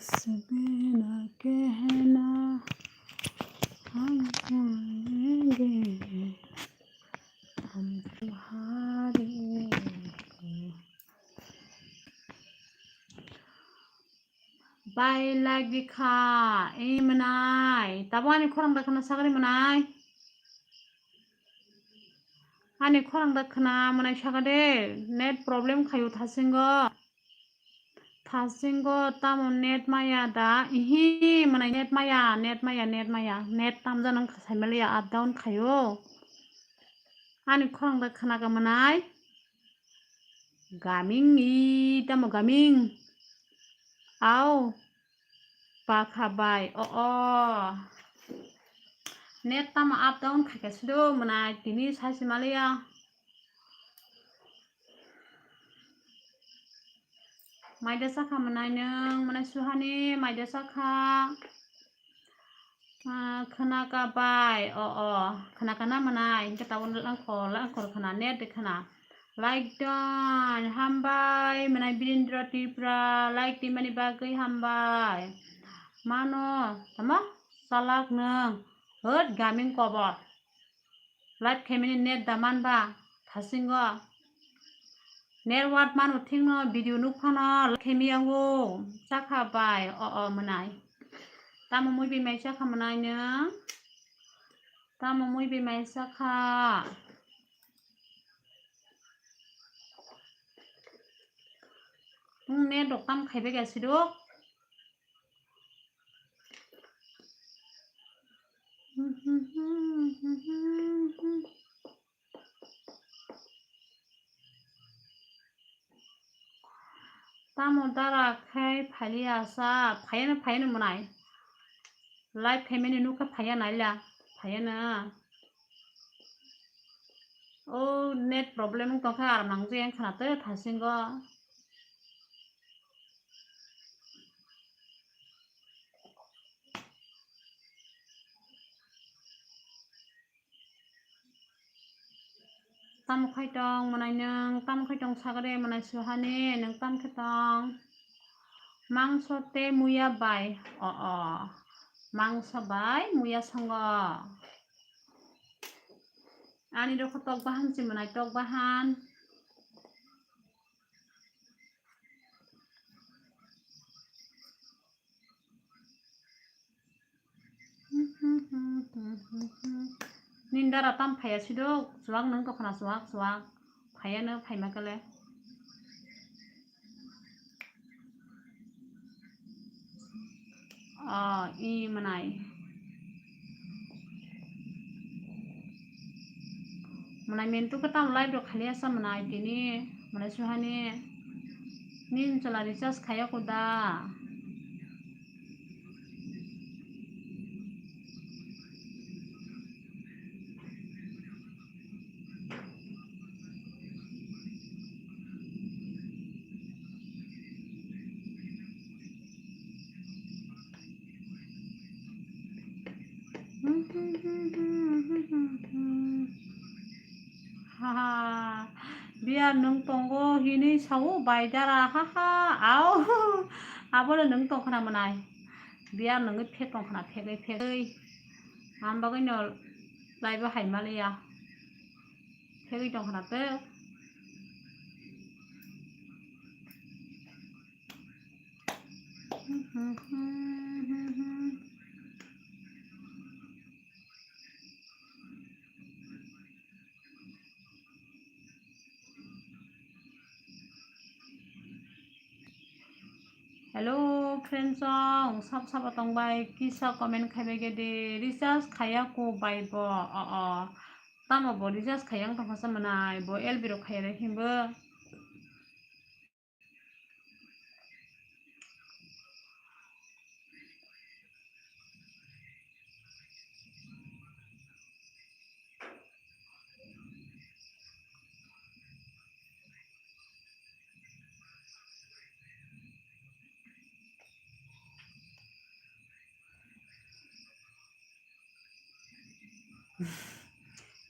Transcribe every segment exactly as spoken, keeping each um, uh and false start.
से बिना कहना हम भूलेंगे, हम तुम्हारे। Bai like di kha, e mwnai. Tabo ani khorang da khana sagri mwnai. Ani khorang da khana mwnai saga de. Net problem khayu thasingo. Thasingo tamo net maya da. Ihi mwnai net maya, net maya, net maya. Net tamjak nang kha saimaliya up down khayo. Ani khorang da khana ka mwnai. Gaming i tamo gaming. Au. Pakha bai. O o. Net tamo up down khaikha sido mwnai tini saisi maliya. Maida sakha mwnai nwng mwnai suhani maida sakha. Ah, khwnaka bai, o o, khwnaka na mwnai, hinkhe tabuk langkor, langkor khwna, net de khwna. Like don, hambai, mwnai Birendra Tripura, like di mani bagwi hambai. Mano, tamo, salak nwng, hot gaming kobor. Live khaimani net da manba thasingo. Network mano thikno video nukphano live khaimiyango chakha bai o o mwnai. Tamo mui bemai chakha mwnai nwng? Tamo mui bemai chakha? Nwng net rok tam khaibai ga sidok. Tamo dara khai phali asa, phayano, phayano mwnai. Live khaimani nukha phaya naila, phayano. O net problem wng tongkha aram nangji ang khwna tei thasingo. Tamo khai tong mwnai nwng, tamo khai tong sagre mwnai suhani nwng tam khe tong. Mangso tei muya bai, o o, mangso bai muya songo. Ani rokho tok bahan si mwnai tok bahan. Nini dara tam phaiya sidok, chuwak nwng tongkhna chuwak chuwak. Phaiya no phaima kale. O, i mwnai. Mwnai mentu ka tam live rok khali asa mwnai tini, mwnai suhani. Nini chwla recharge khaiya kuda. Haha, biya nwng tongo hinwi sao bai dara, haha, au, abono nwng tongkhna mwnai, biya nwngwi phek tongkhna, phegwi phegwi, ang bagwino laibo hai maliya, phegwi tongkhna tei. Hello friends, song sab sabo tongbai kisa comment khaibai gede recharge khaiya ko bai bo o o tamo bo recharge khaiya wng tongkha sa mwnai bo L B rok khaiya rok himbo.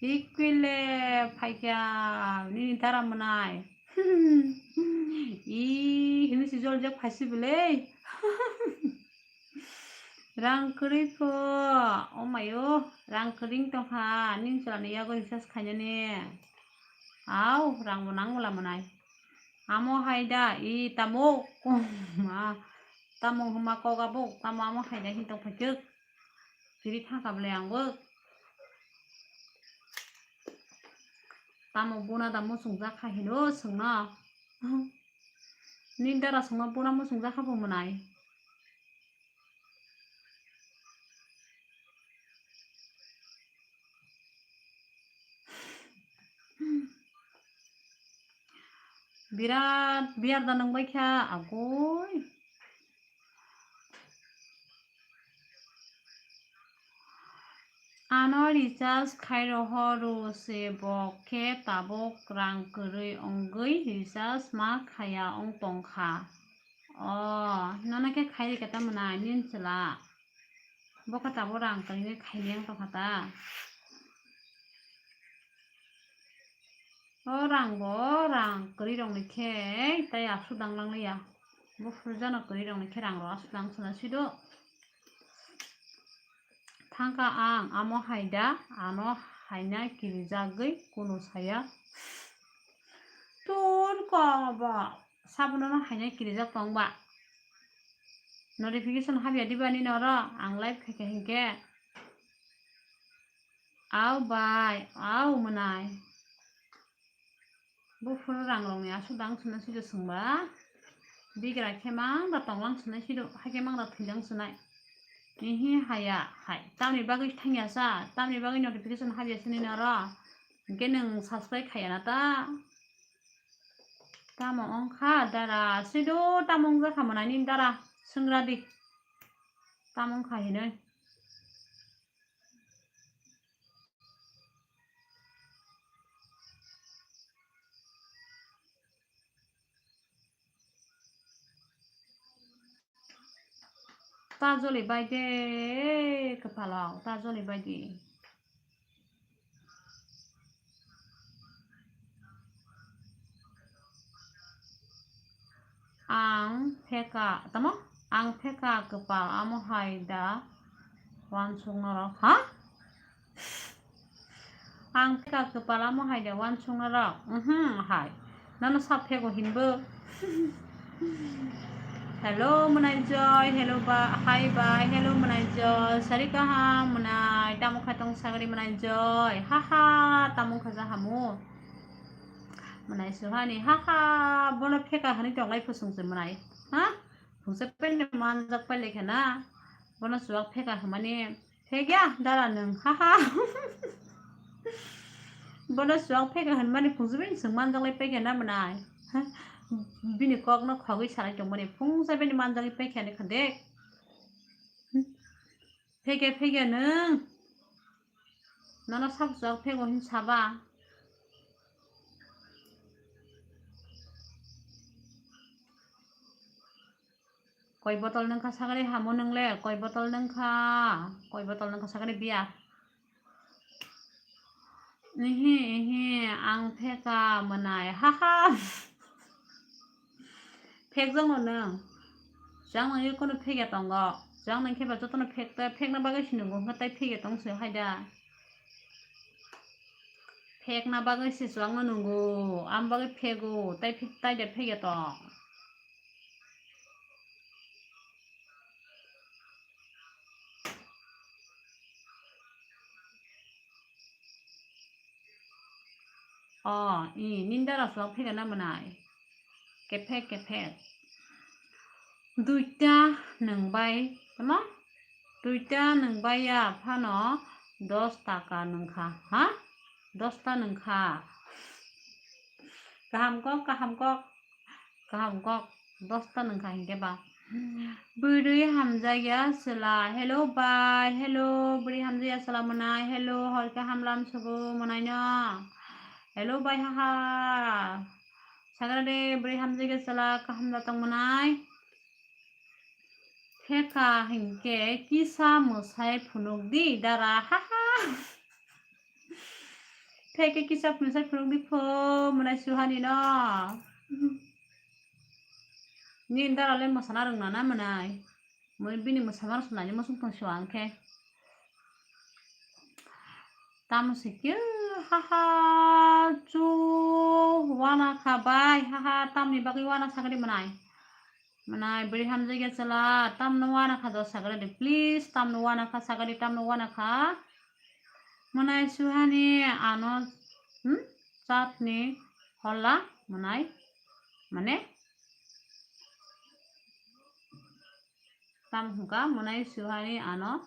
Ikwile phaikha nini dara mwnai. I hini si jol jak phaisi bwle. Rang kwrwi pho, o mayo, rang kwrwi wng tongkha, nini chwlani yago recharge khainani. Au, rang bo nang bwla mwnai. Amo hai da, i tamo, ma, tamo huma kok abo, tamo amo hai da hin tong phaichwk. Chiri thangkha bwle ang bo. Tamo buna da muchungjak kha hino swngno. Nini dara swngno buna muchungjak kha bo mwnai. Birat biyar da nang bai kha agoi. Ano recharge khai roho ro se bo khe tabuk rang kwrwi wngwi recharge ma khaya wng tongkha. O, nono khe khai rikha ta mwnai nini chwla. Bo khe tabuk rang kwrwi khai wng tongkha ta. O rang bo, rang kwrwi rok ni khe tai aswk dang lang liya. Bo phuru jano kwrwi rok ni khe rang rok aswk dang swnai swi do. Thangkha ang amo hai da, ano haina kirijagwi kunu saya. Tur ko bo sabono no haina kirijak tong ba. Notification habya diba nini oro ang live khaikha hinkhe. Au bai, au mwnai. Buphuru rang rokni aswk dang swnai swido swngba. Bigra khe mang da tonglang swnai swido, hakhe mang da thwilang swnai. Ihi haya, hai. Tamni bagwi thangya sa, tamni bagwi notification habya sini noro. Hinkhe nwng subscribe khaya na ta. Tamo wngkha dara, swido tamo wngjakha mwnai nini dara, swngra di. Tamo wngkha hinwi. Ta joli bai de, kwpalo ta joli bai di. Ang pheka, tamo? Ang pheka kwpal amo hai da uansuk norok, ha? Ang pheka kwpal amo hai da uansuk norok, mhm, hai. Nono sap phego hinbo. Hello, mwnai Joy, hello ba, hi bai, hello, mwnai Joy, sari kaham, mwnai, tamo khai tong sagri, mwnai Joy, ha ha, tamo khaja hamu. Mwnai Suhani, ha ha, bono pheka hwnwi tonglai phusung se mwnai. Ha? Phungsa pen manjak pai lekha na. Bono suak pheka hwnmani. Phekya dara nwng, ha ha. Bono suak pheka hwnmani phungsa pen swng manjak lai paikha na mwnai. Ha? Bini kokno khogwi salai tongmani. Phungsa pen manjagwi paikha ni khandek. Phekya phekya nwng. Nono sak suak phego hin saba. Koi botol nungkha sagri hamu nungle, koi botol nungkha, koi botol nungkha sagri biya. Ihi, ihi, ang pheka mwnai, ha ha. Phek jongno nwng. Chwng nungwi kono phekya tongo. Chwng nungkhe ba jotono phek ta, phekna bagwi sinungo hwnkhe tai phekya tong se hai da. Phekna bagwi se chwngno nungo, am bagwi phego, tai phek, tai de phekya tong. O, i, nini dara swk phega na mwnai? Kephek, kephek. Duita nwng bai, tamo? Duita nwng bai ya phano dos taka nwngkha, ha? Dos ta nwngkha. Kaham kok, kaham kok. Kaham kok, dos ta nwngkha hinkhe ba. Bwrwi hamjakya chwla. Hello bai, hello, bwrwi hamjakya chwla mwnai, hello, hor khe hamlam sugo mwnaino. Hello bai, ha ha. Sagra de, bwrwi hamjakya chwla, kaham da tong mwnai. Pheka hinkhe kisa mwsai phunuk di dara, ha ha. Pheke kisa phunuk sai phunuk di pho mwnai Suhani no. Nini dara le mwsana rwngna na mwnai? Bini mwsamar swnani muchung tong siwa hwnkhe. Tamo se khe, haha, chu wana kha bai, haha, tamni bagwi wana sakadi mwnai. Mwnai bwrwi hamjakya chwla, tamno wana kha do sakadi, please, tamno wana kha sakadi, tamno wana kha. Mwnai suhani ano, hmm, chatni holla mwnai, mane, tam hwnkha mwnai suhani ano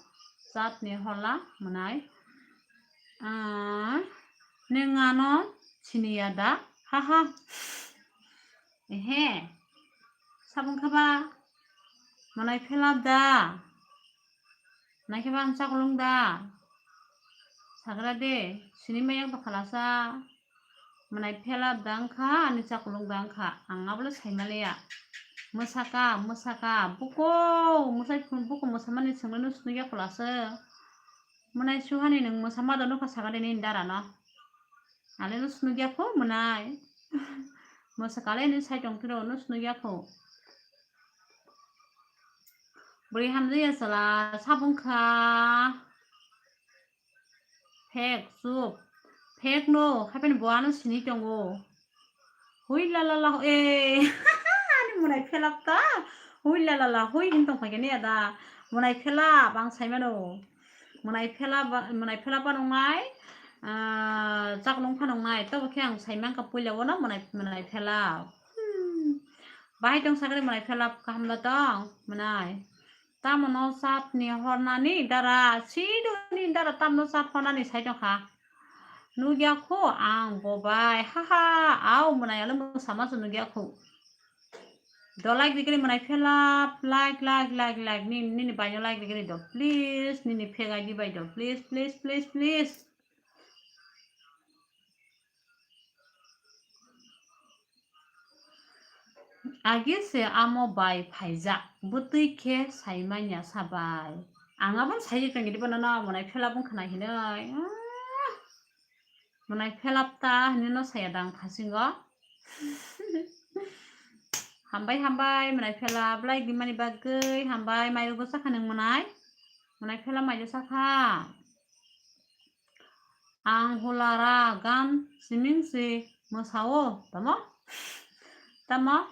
chatni holla mwnai. Ah, nwng ano siniya da? Haha. Ehe. Sabung khaba? Mwnai phelap da? Naikhe ba ang chakulung da? Sagra de, sini mayak da khalasa. Mwnai phelap da wngkha, ani chakulung da wngkha. Ang abole saimaliya. Mwsaka, mwsaka, buko, mwsai phun, buko mwsamani swnglwino swnugya khalasa. Mwnai suhani nwng mwsama da nukha sagra de nini dara no. Ale no swnugya kho mwnai. Mwsakale ni sai tong tiro no swnugya kho. Bwrwi hamjakya chwla sabung kha. Phek, chup. Phek no, hapen bo ano sini tongo. Hui la la la, eh. Ani mwnai phelap ta. Hui la la la, hui hin tong phai khe ni ada. Mwnai phelap, ang sai mano. Mwnai phelap, mwnai phelap ano ngai. Ah, chakulung phano ngai. Tobo khe ang sai mankha puila o no mwnai, mwnai phelap. Hmm. Bahai tong sakri mwnai phelap kaham da tong, mwnai. Tamo no chatni hornani dara, sidoni dara tamo no chat hornani sai tongkha. Nugya kho ang bo bai, haha, au mwnai ale mwsama se nugya kho. Do like dikri mwnai phelap, like, like, like, like, ni, nini baino like dikri do, please, nini phek I D bai do, please, please, please, please. Agi se amo bai phaijak, bwtwi khe sai manya sa bai. Ang abo sai tongdi bono no mwnai phelap wng khna hinwi. Ah, mwnai phelap ta hinwi no saya dang phasingo. Hambai, hambai, mwnai phelap like di mani bagwi, hambai, mairok do sakha nwng mwnai. Mwnai phelap mai do sakha. Ang hulara gan siming si mwsao, tamo? Tamo?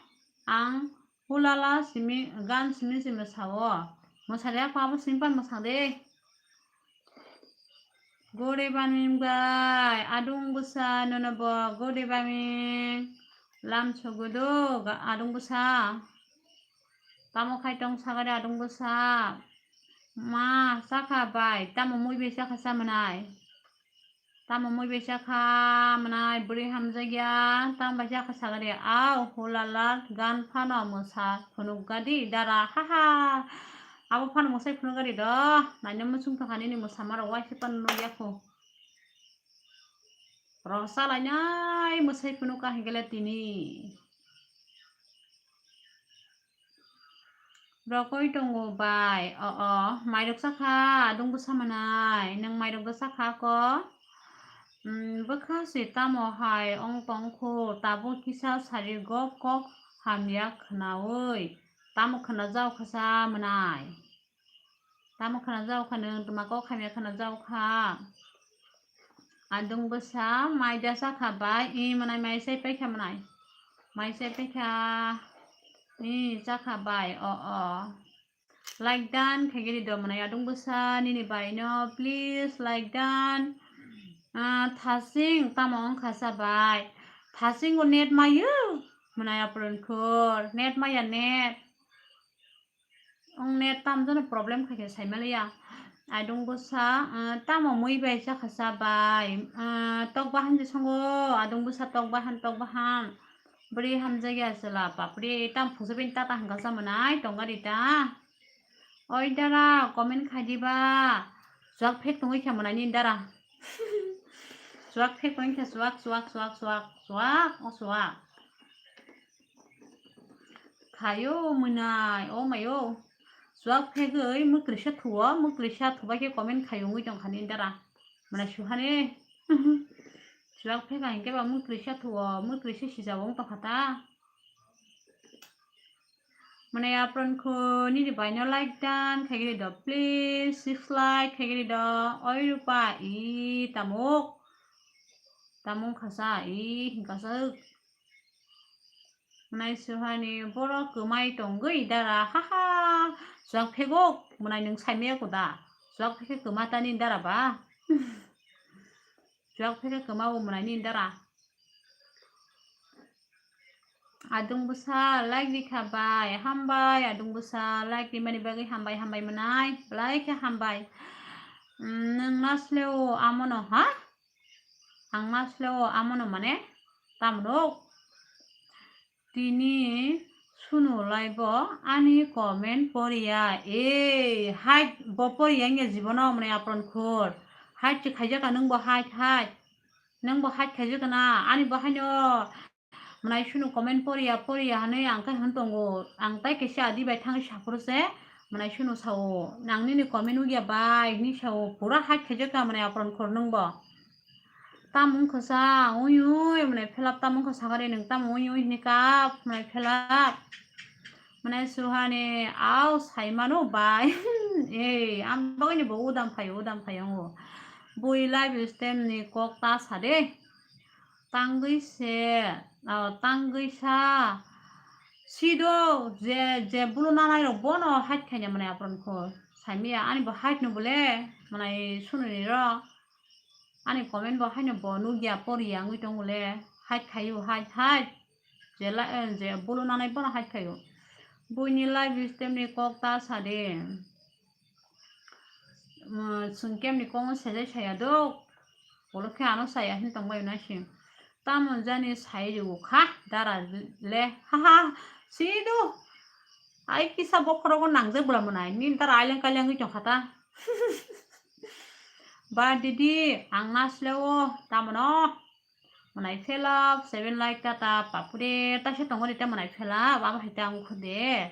Ang hulala simi, gan siming si mwsao. Mwsari ako abo simpan mwsang de. Good evening bai, adung bwsa nono bo, good evening. Lam sogodo, adung bwsa. Tamo khai tong sagari adung bwsa. Ma, chakha bai, tamo mui bai chakha sa mwnai. Tamo mui bai chakha mwnai, bwrwi hamjakya, tamo bai chakha sagari. Au, hulala, gan phano mwsa phunuk gadi, dara, haha. Abo phano mwsai phunuk gadi do, naina muchung tongkha nini mwsama rok waisa phano nukya kho. Rok salainai mwsai phunuk ka hingkhe le tini. Rokoi tongo bai, o, o, mairok chakha, adung bwsa mwnai, nwng mairok bwsa kha ko? Mm, bwkha se tamo hai ong tong kho, tabuk kisa sari gop kok hamya khnaui, tamo khna jao kha sa mwnai. Tamo khna jao kha nwng, tuma kok hamya khna jao kha. Adung bwsa mai da chakha bai, i mwnai mai sai paikha mwnai. Mai sai paikha, i chakha bai, o, o. Like dan khaigiri do mwnai adung bwsa nini bai no, please like dan. Ah, thasing tamo wngkha sa bai. Thasing o net mayu mwnai apron khor, net maya net. Ong net tam jano problem khaikhe saimaliya. Adung bwsa, ah, tamo mui bai chakha sa bai. Ah, tok bahan je songo, adung bwsa tok bahan, tok bahan. Bwrwi hamjakya chwla, bapre, tam phungsa bini tata hangka sa mwnai, tongari ta. Oi dara, comment khai diba. Chuak phek tongwi kha mwnai nini dara. Chuak phek tongwi kha, chuak, chuak, chuak, chuak, chuak, o chuak. Khayo mwnai, o mayo. Chuak phegwi mwkrwisa thuo, mwkrwisa thubai khe comment khayo wngwi tongkha nini dara. Mwnai suhani. Chuak phega hinkhe ba mwkrwisa thuo, mwkrwisa sijao wng tongkha ta. Mwnai apron kho nini bai no like dan khaigiri do, please, six like khaigiri do. Oi Rupa, i tamuk. Tamung khasa, i hingkasuk. Mwnai Suhani, borok kwmai tongwi dara, haha, chuak phego, mwnai nwng saimaya kuda, chuak phege kwma tani dara ba, chuak phege kwma bo mwnai ni dara. Adung bwsa like rikha bai, hambai, adung bwsa like rimani bagwi hambai, hambai mwnai, belai khe hambai. Mm, nwng nasleo amono ha? Ang nasleo amono mane tamno tini sunu lai bo ani comment poriya. Ei, hai bo poriya wngya jibono mwnai apron khor. Hai chi khaijaka nwng bo hai hai. Nwng bo hai khaijaka na ani bo haino mwnai sunu comment poriya, poriya hwnwi ang khe hwn tongo. Ang tai kaisa adi bai thangwi saphuru se mwnai sunu sao, "Nang nini comment nugya bai," hwnwi sao. Pura hai khaijak ka mwnai apron khor nwng bo. Tamung khasa, ui ui, mwnai phelap tamung khasa kare nwng tamo ui ui hwnwi kap, mwnai phelap. Mwnai Suhani, au saimano bai. Ei, ang bagwini bo udam phaio, udam phaio ngo. Bui live stream ni kok ta sa de. Tangwi se, ah, tangwi sa. Sido je, je bulu nanai rok bono hait khaina mwnai apron kho. Saimaya ani bo hait no bole mwnai sununi ro. Ani comment bo haino bo nugya poriya wngwi tongo le. Hait khaio, hait, hait. Je la, eh, je bulu nanai bono hait khaio. Buini live stream ni kok ta sa de. Chwng kemni kok no sejai saya do. Ulo khe ano saya hin tongbai na si. Tamo jani sai rw kha dara le. Ha ha. Si do. Ai kisa bokhorogo nangjak bwla mwnai. Nini dara aileng kaileng wngwi tong kha ta. Ba didi ang nasleo tamono. Mwnai phelap, seven like tata, papure, taisa tongo rite mwnai phelap, abo hai tang khude.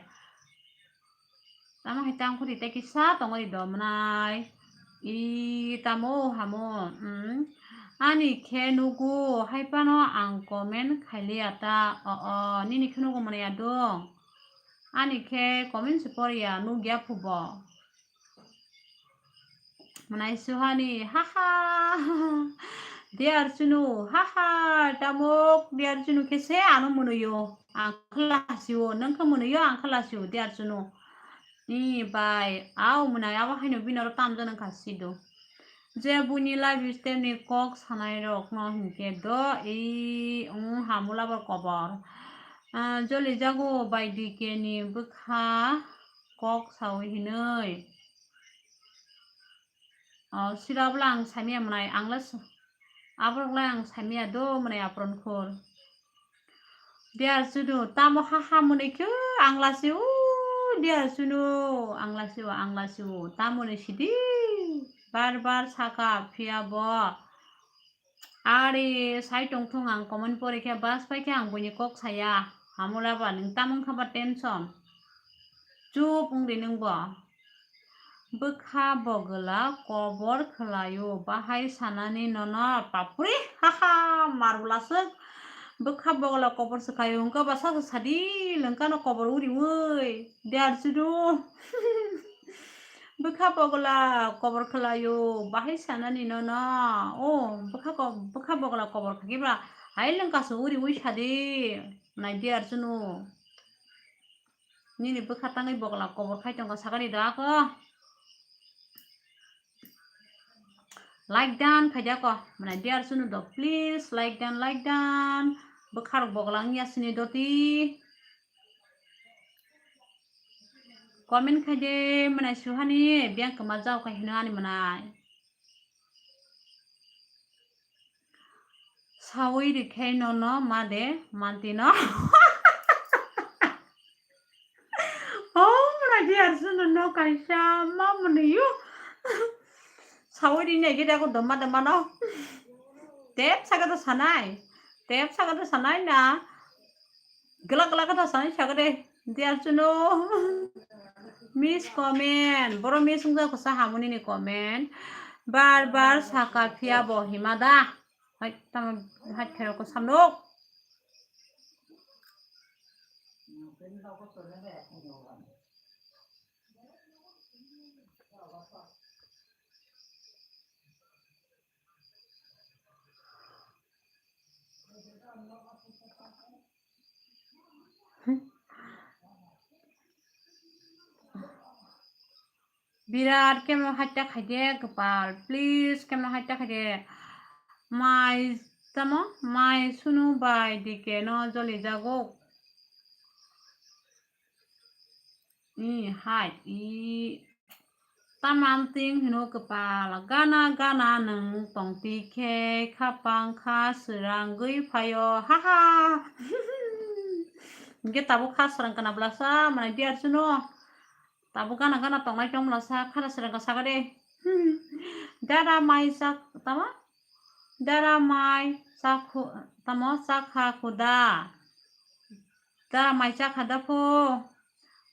Tamo hai tang khude tei kisa tongo ri do mwnai. I tamo hamo, mm. Ani khe nugo, hai phano ang comment khailiya ta, o, o, nini khe nugo mwnai adong. Ani khe comment se poriya, nugya phubo. Mwnai Suhani, ha ha. Dear Chunu, ha ha. Tamuk, Dear Chunu khe se ano mwnwiyo. Ang khe lasio, nwng khe mwnwiyo, ang khe lasio, Dear Chunu. Ni bai, au mwnai abo haino bini oro tamjak nang kha sido. Je buini live stream ni kok sanai rok no hinkhe do, i, ung, hamula bo kobor. Ah, joli jago bai D K ni bwkha kok sawi hinwi. O, sirabla ang saimaya mwnai, ang le s-, aborok le ang saimaya do mwnai apron khor. Dear Chunu, tamo ha ha mwnwi khe ang lasi o, Dear Chunu, ang lasi o, ang lasi o, tamo ni sidi. Bar bar saka phiya bo. Ari sai tongthung ang comment pori khe bas pai khe ang buini kok saya. Hamula ba nwng tamo wngkha ba tension. Chup wngdi nwng bo. Bwkha bogwla kobor khwlaio bahai sanani nono papuri haha marwlaswk. Bwkha bogwla kobor swkhaio hwnkhe ba sasa sadi lwngkano kobor uriui. Dear Chunu. Bwkha bogwla kobor khwlaio, bahai sanani nono. O, bwkha ko-, bwkha bogwla kobor khakhe ba, hai lwngkaso uri ui sadi. Nai Dear Chunu. Nini bwkha tangwi bogwla kobor khai tongkha sakani do ako. Like dan khaijako. Mane Dear Chunu do, please like dan, like dan. Bwkha rok bogwla wngya sini doti. Comment khai de mwnai Suhani, biyang kwma jao khai hino ani mwnai. Sawi rikhe nono ma de manti no. Oh, mwnai Dear Chunu no kaisa ma mwnwi yo. Sawi ri nai gede ako doma doma no. Tep saka to sanai. Tep saka to sanai na. Glak glak to sanai saka de. Dear Chunu. Miss comment. Boro miss wngkha kwsa hamoni ni comment. Bar bar saka phiya bo hima da. Hai tamo hai khairok ko samno. Birat kemo haita khaide kwpal, please kemo haita khaide. Mai tamo, mai sunu bai dike no joli jago. I hai i. Tamam ting hino kwpal, gana gana nwng tongti khe khapang kha srangwi phaio, haha. Hingke tabuk kha srang kana blasa, mane diar suno. Tabuk gana gana tongnai tong blasa, khana srang ka sakade. Dara mai sak, tama? Dara mai sak khu-, tamo sak ha khuda. Dara mai chakha da pho?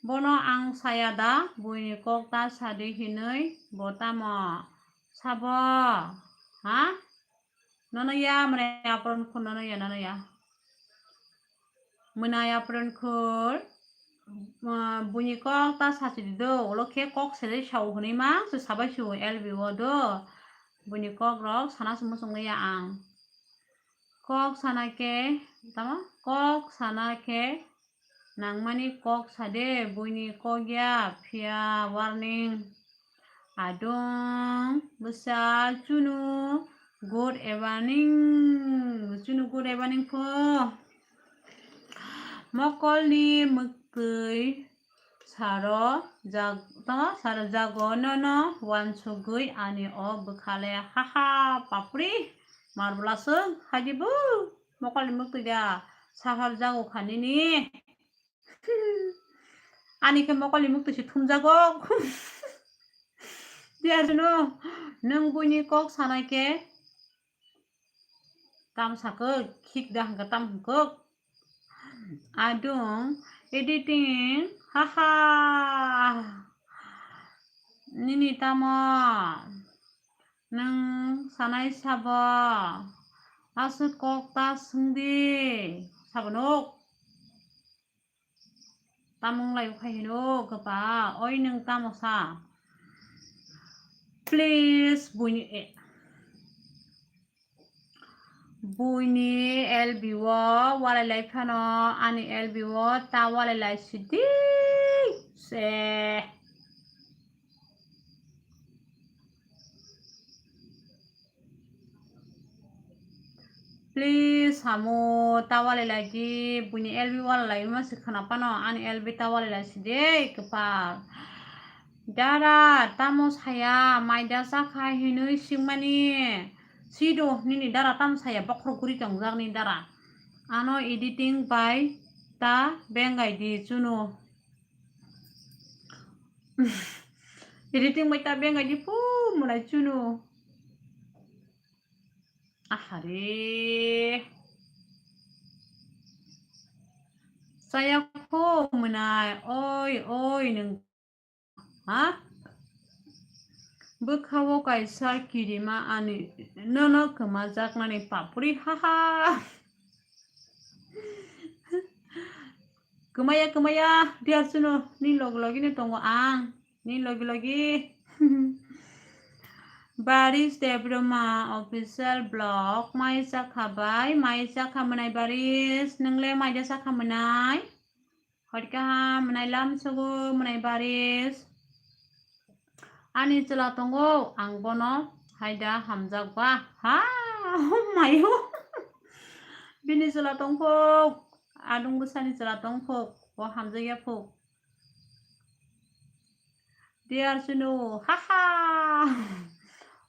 Bono ang saya da, buini kok ta sadi hinui bo tamo sabo? Ha? Nono ya, mwnai apron khun nono ya, nono ya. Mwnai apron khun, ah, buini kok ta sachidi do, ulo khe kok sede sao hinui ma, se sabai su L B o do. Buini kok rok sana se muchung ya ang. Kok sana khe, tamo? Kok sana khe nangmani kok sade, buini kok ya, phiya warning. Adung, bwsa, chunu, good evening, chunu, good evening pho. Mokolni mwktwi saro jag-, tamo saro jago nono wansugwi ani o bwkhale, haha, papri, marbla swng, haidi bo. Mokolni mwktwi da sahar jago kha nini. Ani khe mokolni mwktwi se thumjago. Diar no, nwng buini kok sanai khe tam sakok, khik da hwnkha tam hwnkok. Adung, editing, haha. Nini tamo? Nwng sanai sabo? Aswk kok ta swngdi. Sabo nuk? Tamung lai khai hino kwpa, oi nwng tamo sa? Please, buini, eh. Buini L B o walai lai phano, ani L B o ta walai lai sidi se. Please, hamu ta walai lai di, buini L B walai lai ma se khna phano, ani L B ta walai lai sidi kwpal. Dara, tamo saya, maida chakha hinui swngmani. Sido, nini dara tamo saya, bokhorok guri tongjak ni dara. Ano editing bai ta bengai di chunu. Editing bai ta bengai di pu mwnai chunu. Ahare. Saya kho mwnai, oi, oi, nwng Ha? Bwkhao kaisa kirima ani nono kwmajaknani papri, haha. Kwmaya, kwmaya, diar chwngno, nini logi logi no tongo ang, nini logi logi. Baris Debbarma official vlog, mai chakha bai, mai chakha mwnai Baris, nwng le maida chakha mwnai? Hori kaham, mwnai lamsogo, mwnai Baris. Ani chwla tongo, ang bono haida hamjak ba. Ha, mayo. Bini chwla tongphok, adung bwsani chwla tongphok, bo hamjakya phok. Dear Sunu, ha ha.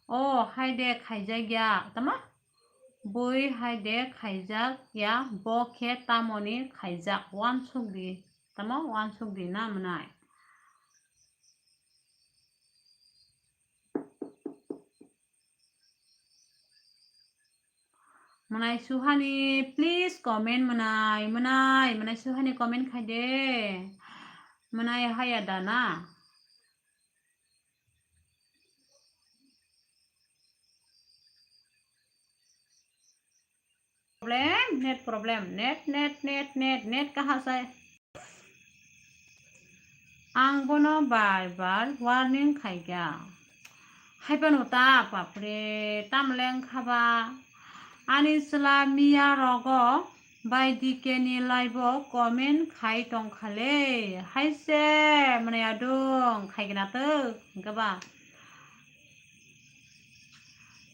O, haide khaijakya, tama? Bui haide khaijak ya, bo khe tamoni khaijak? Uansuk di, tamo uansuk di na mwnai? Mwnai suhani, please comment mwnai, mwnai, mwnai suhani comment khaide. Mwnai haya da na? Problem, net problem, net, net, net, net, net kaha sai. Ang bono bar bar warning khaikha. Haiphano ta, bapre, tamle wngkha ba? Ani chwla miya rogo bai D K ni live o comment khai tongkha le. Hai se, mwnai adung, khaikhe na twk, hwnkhe ba?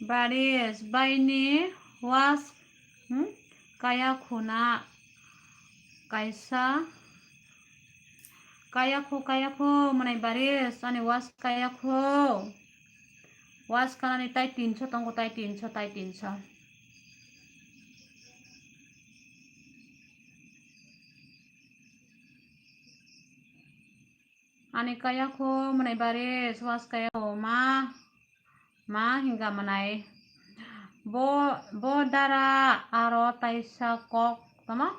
Baris baini was, hmm? Kaya khuna kaisa. Kaya khu, kaya khu, mwnai Baris, ani was kaya khu. Was kanani tai tinso tongo, tai tinso, tai tinso. Ani kaya khu, mwnai Baris, was kaya khu, ma, ma hinga mwnai. Bo, bo dara aro taisa kok, tama?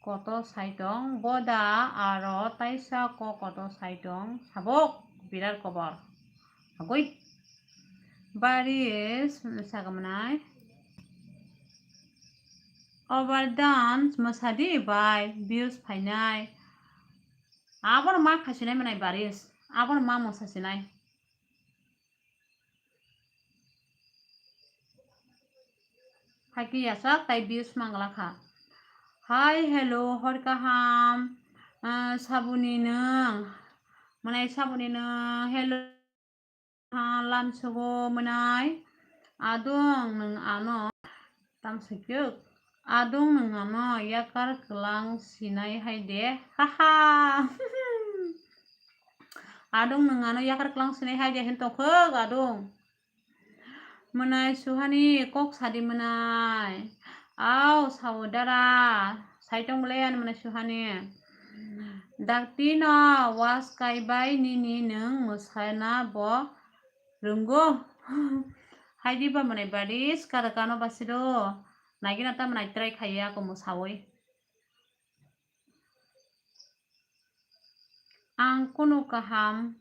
Koto sai tong, bo da aro taisa kok koto sai tong, sabok birar kobor. Agoi. Baris, sagamnai. Over dance, masadi bai, views phainai. Abor ma khasinai mwnai Baris. Abor ma mosasinai. Haikhe yasak tai views mangla kha. Hi, hello, hor kaham. Ah, sabuni nwng. Mwnai sabuni nwng. Hello. Ha, lamsogo mwnai. Adung nwng ano. Tamsukjwk. Adung nwng ano yakar kwlang sinai hai de. Haha. Adung nwng ano yakar kwlang sinai hai de hin tongkhwk adung. Mwnai suhani kok sadi mwnai. Au, sao dara. Saitong bole ani mwnai suhani. Dakti no was kaibai nini nwng mwsana bo rwngo. Haidi ba mwnai Baris, kada kano basiro. Naigina ta mwnai try khaiya ako mwsawi. Ang kunu kaham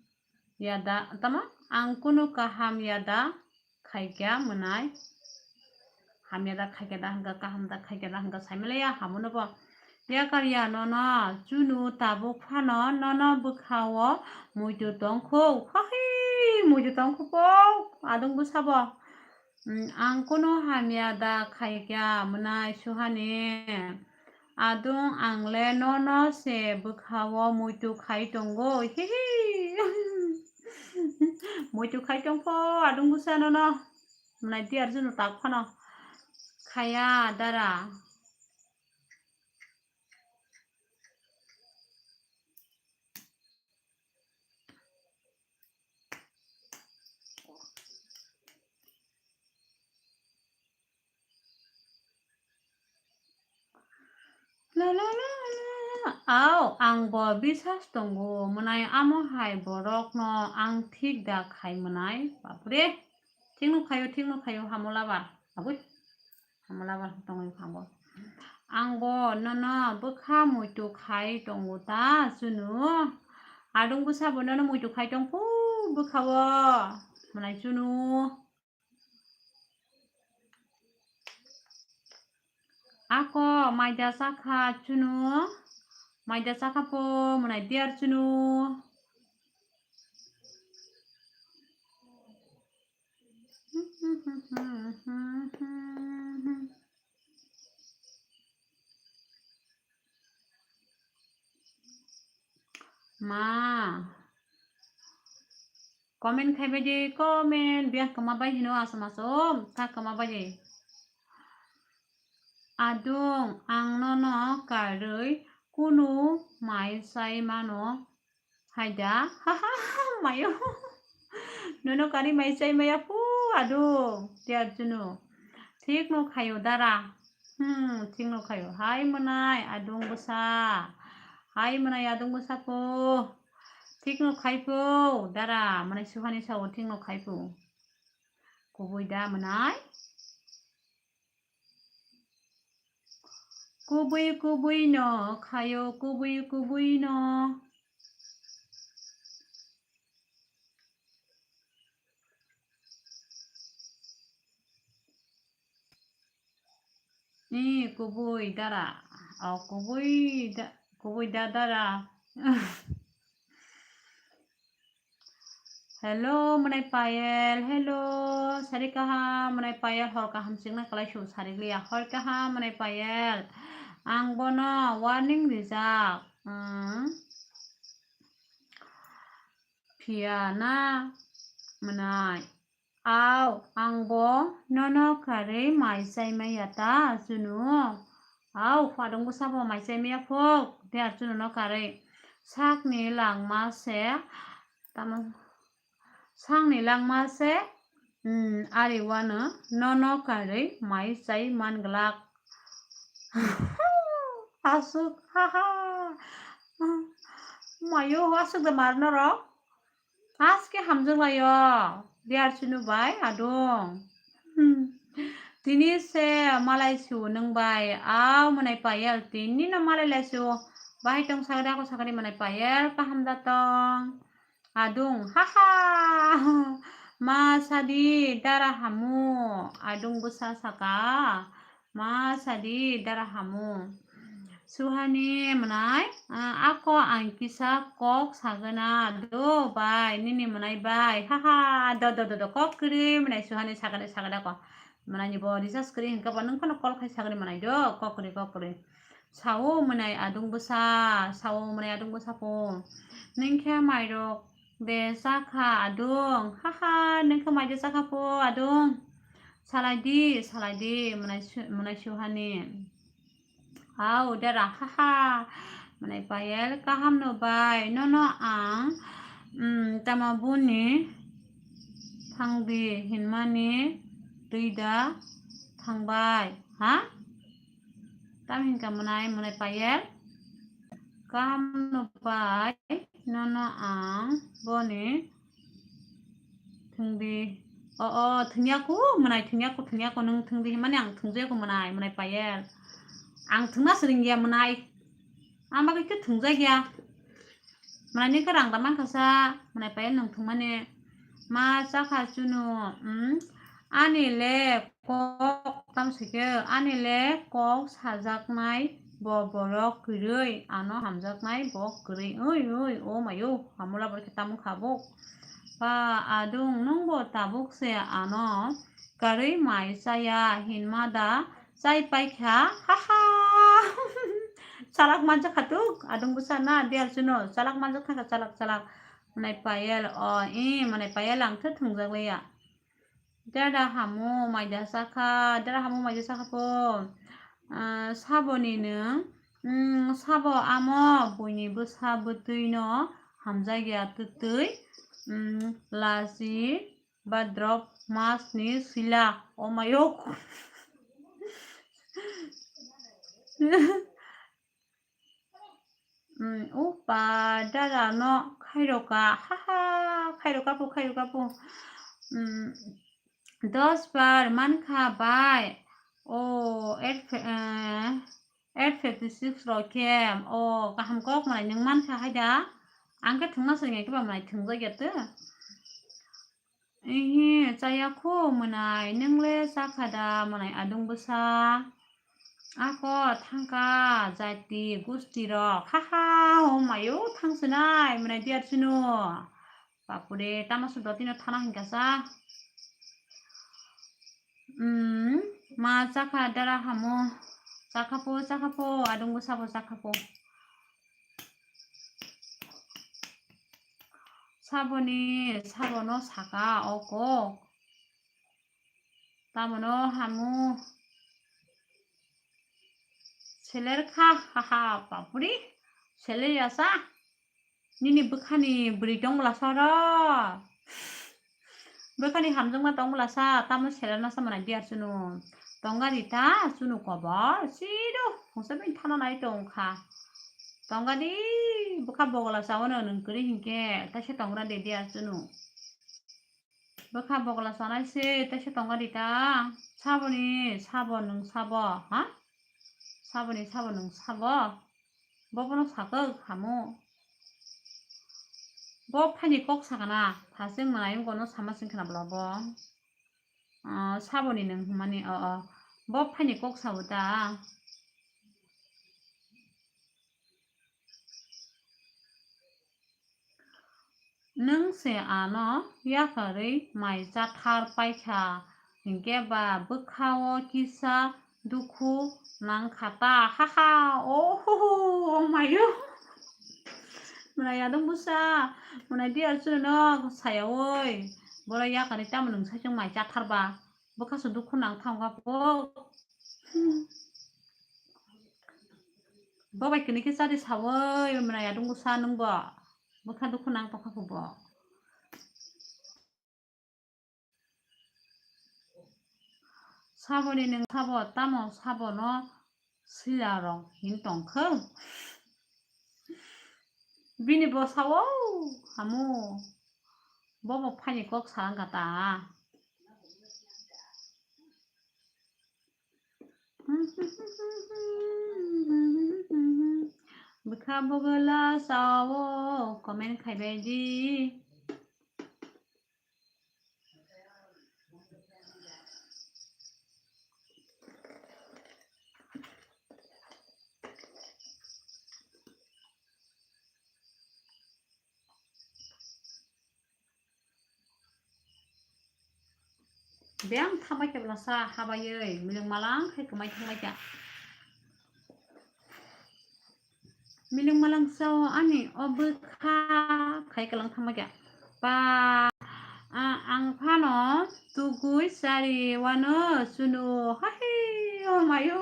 yada, tama? Ang kunu kaham yada khaikya mwnai. Ham yada khaikya da hwnkha, kaham da khaikya da hwnkha, saimaliya hamono bo. Yakar ya nono, chunu tabuk phano nono bwkhao muitu tongkhu. Hahi, muitu tongkhu po, adung bwsabo. Mm, ang kunu hamya da khaikya mwnai suhani. Adung ang le nono se bwkhao muitu khai tongo. Hihi. Muitu khai tongpho adung bwsa nono. Mwnai di arjunu tak phano. Khaya dara. La la la la. Au, ang bo bisas tongo, mwnai amo hai borok no ang thik da khai mwnai. Bapre, thik no khayo, thik no khayo, hamola ba. Abui. Hamla ba tongwi kha bo. Ang bo nono bwkha muitu khai tongo ta chunu. Adung bwsa bo nono muitu khai tong phu bwkha o. Mwnai chunu. Ako maida chakha chunu. Maida chakha po mwnai dear chunu. Ma. Comment khai bai di, comment. Biang kama bai hino asam asam. Ta kama bai di. Adung, ang nono karwi kunu mai sai mano. Haida, haha, mayo. Nono kari mai chai maya phu adung, dear chunu. Thik no khayo dara. Hmm, thik no khayo. Hai mwnai adung bwsa. Hai mwnai adung bwsa phu. Thik no khai phu dara. Mwnai suhani sao thik no khai phu. Kubui da mwnai. Kubui kubui no khayo, kubui kubui no. Ni kubui dara, o kubui da, kubui da dara. Hello, mwnai Payel. Hello, sari kaham, mwnai Payel. Hor kaham chikna kwlai su sari liya. Hor kaham, mwnai Payel. Ang bono warning rijak. Hmm. Phiya na, mwnai. Aw, ang bo nono karwi mai chai maya ta, chunu. Aw, pha dong bwsa bo mai chai maya phok, de ar chunu no karwi. Sakni langma se, tamo, sakni langma se, hmm, ari wano nono karwi mai chai man glak. Aswk, ha ha. Mayo, aswk de mar norok. Aske hamjwk laio, de ar chunu bai adung. Hmm. Tini se malai su nwng bai, aw mwnai Payel, tini no malai lai su. Bahai tong sagri, ako sagri mwnai Payel, kaham da tong. Adung, ha ha. Ma sadi dara hamu, adung bwsa saka. Ma sadi dara hamu. Suhani mwnai, ah, ako ang kisa kok sagana do bai, nini mwnai bai, ha ha, do do do do, kok kwrwi mwnai Suhani sagade sagade ko. Mwnai ni bo recharge kwrwi hinkhe bo nwng phano call khai sagani mwnai do, kok kwrwi kok kwrwi. Sao mwnai adung bwsa, sao mwnai adung bwsa po. Nwng khe mairok de chakha adung, ha ha, nwng khe mai de chakha po adung. Salai di, salai di, mwnai su-, mwnai Suhani. Au, dara, ha ha. Mwnai Payel, kaham no bai, nono ang, mm, tamo buni thang di hinmani twi da thang bai, ha? Tam hinka mwnai, mwnai Payel, kaham no bai, nono ang boni thwngdi. O, o, thwngyaku, mwnai thwngyaku, thwngyaku, nwng thwngdi hinmani ang thwngjaya ku mwnai, mwnai Payel. Ang thwngna swrwngya mwnai. Ang bagwi khe thwngjakya. Mwnai ni khe rang da mankha sa, mwnai Payel nwng thwngmani. Ma chakha chunu, hmm? Ani le kok tam se khe, ani le kok sajaknai bo borok kwrwi, ano hamjaknai bo kwrwi. Oi, oi, o mayo, hamula borok khe tamo kha bo. Ba adung, nwng bo tabuk se ano karwi mai chaya hinma da chai pai kha, ha ha. Chalak manjak kha tuk, adung bwsa na, de ar chunu, chalak manjak kha, chalak, chalak. Mwnai Payel, o, i, mwnai Payel ang khe thwngjak liya. Dara hamu mai da sakha, dara hamu mai da sakha po. Ah, saboni nwng, mm, sabo amo buini bwsa bwtwi no hamjakya twtwi, mm, lachi ba drop mas ni sila, o mayok. Mm, upa, dara no khairoka, ha ha, khairoka pu, khairoka pu. Mm, dos bar mankha bai. O, eight, eh, eight fifty six rok khe. O, kaham kok mwnai nwng mankha hai da. Ang khe thwngna swrwngya khe ba mwnai thwngjakya tw. Ihi, chaya khu mwnai, nwng le chakha da mwnai adung bwsa? Ako thangka jati gusti rok. Ha ha, o mayo thang swnai mwnai di ar chunu. Bapure, tamo sudoti no thana hinkha sa. Hmm, ma chakha dara hamu. Chakha po, chakha po, adung bwsa bo chakha po. Saboni, sabono saka o kok. Tamono hamu. Seler kha, ha ha, papuri. Seler yasa. Nini bwkhani bwrwi tong bwla soro. Bwkhani hamjakma tong bwla sa, tamo seler nasa mwnai di ar chunu. Tongga di ta, chunu kobor, sido. Hongsa bini thana nai tong kha. Tongga di, bwkha bogla sa ono nwng kwrwi hinkhe, taisa tongra de di ar chunu. Bwkha bogla sanai se, taisa tonga di ta. Saboni, sabo nwng sabo, ha? Saboni, sabo nwng sabo. Bo bono sakok hamu. Bo phaini kok sakana, thasing mwnai wngkono sama sing khna bwla bo. Ah, saboni nwng hwnmani, o, o. Bo phaini kok sabo ta. Nwng se ano yakarwi mai chathar paikha, hinkhe ba bwkhao kisa dukhu nangkha ta, haha, ohoho, oh my God. Mwnai adong bwsa, mwnai dear chwrwino sayawi, borok yakarwi tamo nwng saichung mai chatharba, bwkha se dukhu nang thangkha kok. Bo bai kini khe chadi sawi mwnai adong bwsa nwngbo. Bwkha dukhu nang tongkha kho bo. Saboni nwng sabo tamo sabono sila rok hin tongkha. Bini bwsao hamu. Bobo phaini kok sa wngkha ta. Bwkha bwgwla sao comment khaibai di. Biyang thabai khe bwlasa habaiwi miling malang khai kwmai thangbai kha. Miling malang sao ani o bwkha khai kwlang thangbai kha. Pa, a, ang phano tugui chari wano chunu, hahi, oh mayo.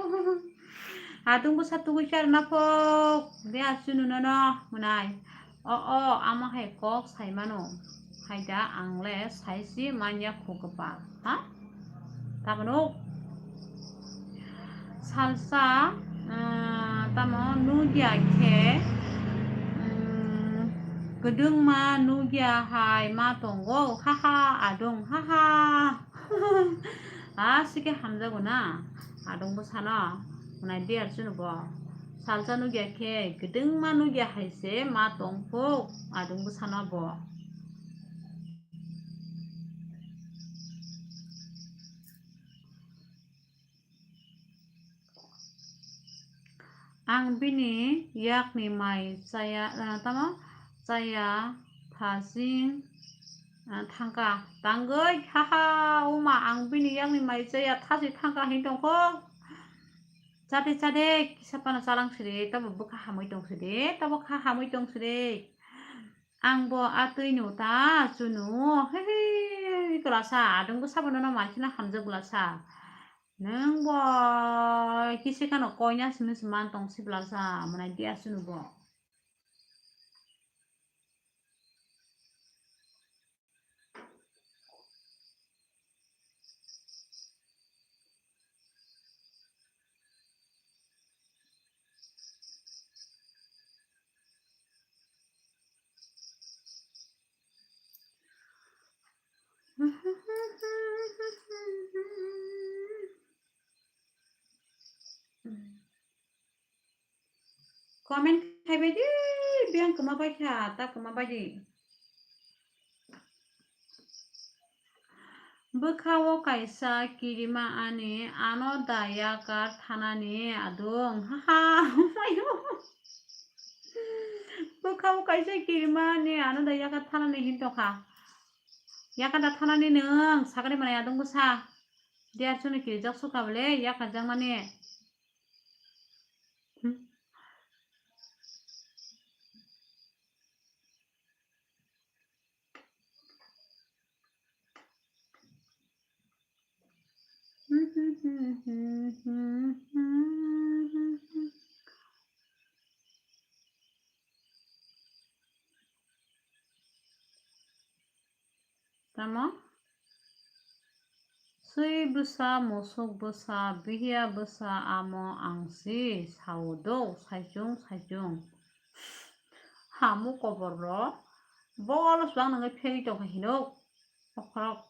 Adung bwsa tugui chari naphok, de a chunu nono, mwnai. O, o, amo hai kok sai mano. Hai da ang le sai si manya kho kwpal, ha? Tabuk salsa, ah, tamo nugya khe, mm, kwdwngma nugya hai ma tongo, haha, adung, haha. A sikhe hamjago na, adung bwsano, mwnai dear chwngno bo. Salsa nugya khe, kwdwngma nugya hai se ma tongphuk, adung bwsano bo. Ang bini yakni mai chaya, ah, tamo chaya thasing, ah, thangkha. Tangwi, haha, uma, ang bini yakni mai chaya thasi thangkha hin tongkho. Chade, chade, kisa phano chalang sidi, tabo bwkha hamwi tong sidi, tabo kha hamwi tong sidi. Ang bo a twi no ta chunu, he, he, he, he, kwlasa, adung bwsa bo nono mankhina hamjak bwlasa. Nwng bo kisi khano koina simi se man tong si bwlasa, mwnai dia chunu bo. Comment khaibai di, biyang kwma bai kha, ta kwma bai di. Bwkha o kaisa kirima ani, ano da yakar thanani adung, haha, mayo. Bwkha o kaisa kirima ani, ano da yakar thanani hin tongkha. Yakar da thanani nwng, sakani manai adung bwsa. Diar chwngno kirijak sukha bole, yakar jakmani. Tamo? Swi bwsa, musuk bwsa, bihiya bwsa, amo ang si, sao do, saichung, saichung. Hamu kobor ro, bol swbang nangwi pheri tongkha hinuk, okhorok.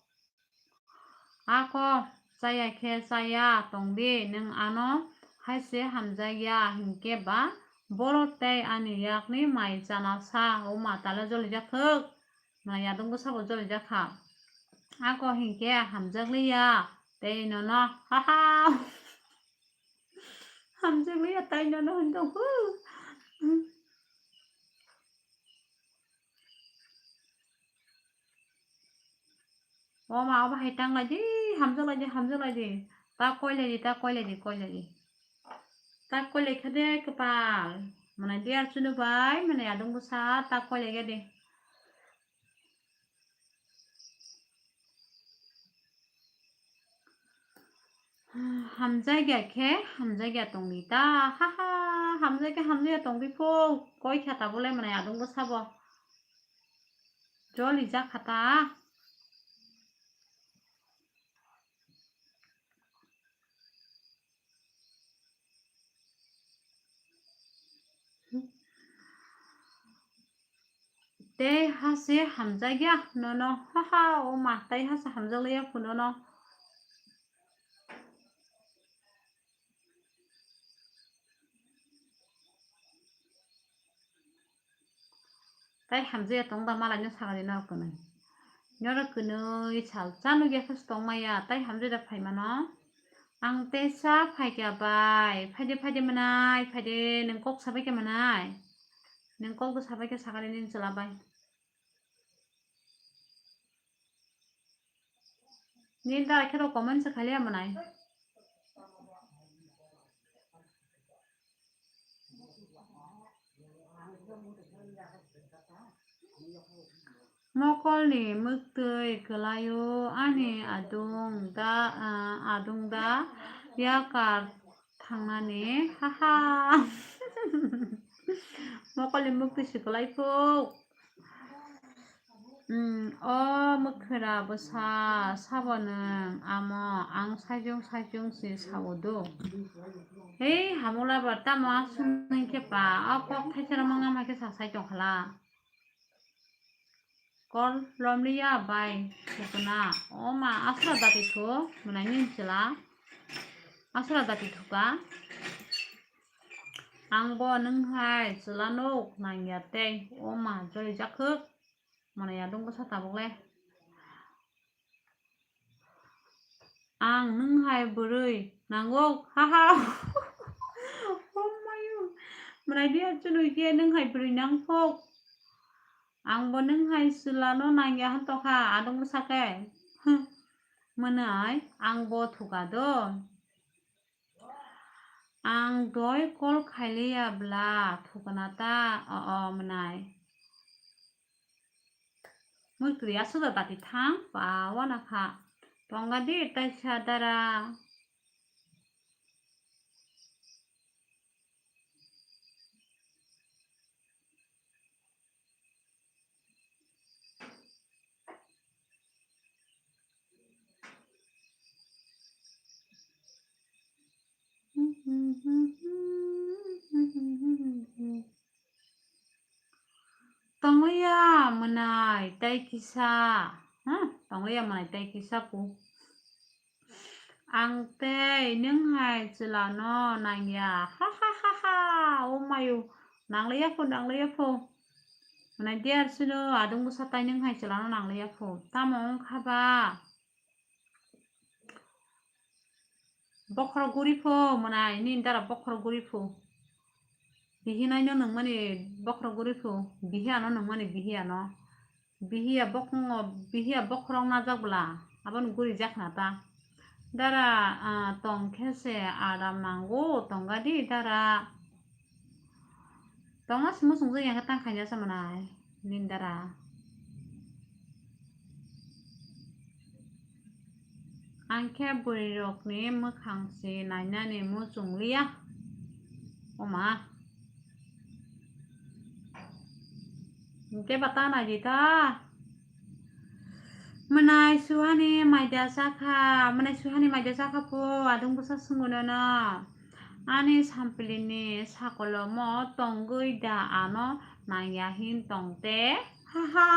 Ako chaya khe chaya tongdi, nwng ano hai se hamjakya hinkhe ba borok tei ani yakni mai chana sa, o matale jolijak thwk. Mwnai adung bwsabo jolijak kha. Ako hinkhe hamjakliya tei nono, haha. Hamjakliya tei nono hwn tong kho. O ma, obo hai tang lai di, hamjak lai di, hamjak lai di. Ta koi lai di, ta koi lai di, koi lai di. Ta koi lai kha de kwpal. Mwnai di ar chunu bai, mwnai adung bwsa ta koi lai kha de. Hamjakya khe, hamjakya tongdi ta, ha ha, hamjakya, hamjakya tongdi pho, koi kha ta bolai mwnai adung bwsa bo. Joli jak kha ta. Tei hase hamjakya nono, ha ha, o ma, tei hase hamjakliya phu nono. Tai hamjakya tong da malai no sakani norok kwnwi. Norok kwnwi sal cha nukya khe se tong maya, tai hamjakya phai mano. Ang teisa phaikha bai, phaide phaide mwnai, phaide nwng kok sabaikha mwnai. Nwng kok do sabaikha sakani nini chwla bai. Nini dara khe rok comment se khailiya mwnai. Mokolni mwktwi kwlaio ani adung da, ah, adung da yakar thangnani, haha. Mokolni mwktwi se kwlai phuk. Hmm, o mwkhra bwsa sabo nwng amo ang saichung saichung se sao do. Hei, hamula ba tamo aswk nang khe pa, o kok thaisa rok mangna ma khe sa sai tong khala. Kol lomliya bai thukna. O ma asra dati thu, mwnai nini chwla. Asra dati thuka. Ang bo nwng hai chwla nuk nangya tei. O ma joli jakhwk. Mwnai adung bwsa tabuk le. Ang nwng hai bwrwi nango, haha. Oh mayu. Mwnai dia chunui khe nwng hai bwrwi nang phok. Ang bo nwng hai chwla no nangya hwn tokha, adung bwsa khe. Mwnai, ang bo thuka do. Ang doi call khailiya bla thukna ta, o, o, mwnai. Mwtwi aswk da dati thang, pa wana kha. Tonga di taisa dara. Tongliya mwnai tei kisa, ha? Tongliya mwnai tei kisa ku. Ang tei nwng hai chwla no nangya. Ha, ha, ha, ha. O mayu. Nangliya pho, nangliya pho. Mwnai dear sino adung bwsa tai nwng hai chwla no nangliya pho. Tamo wng kha ba? Bokhorok guri pho, mwnai nini dara bokhorok guri pho. Bihinai no nangmani bokhorok guri pho, bihiya no nangmani bihiya no. Bihiya bokhongo, bihiya bokhorok najak bwla, abono guri jak na ta. Dara, ah, tong khe se aram nango, tongga di dara. Tongna se muchung jagya khe tang khaina se mwnai nini dara. Ang khe bwrwi rokni mwkhang se nainani muchung liya. Oma. Hwnkhe ba ta nai di ta. Mwnai suhani maida chakha, mwnai suhani maida chakha pho, adung bwsa swngo nono. Ani sampilini sakolomo tongwi da ano nangya hin tongte. Haha.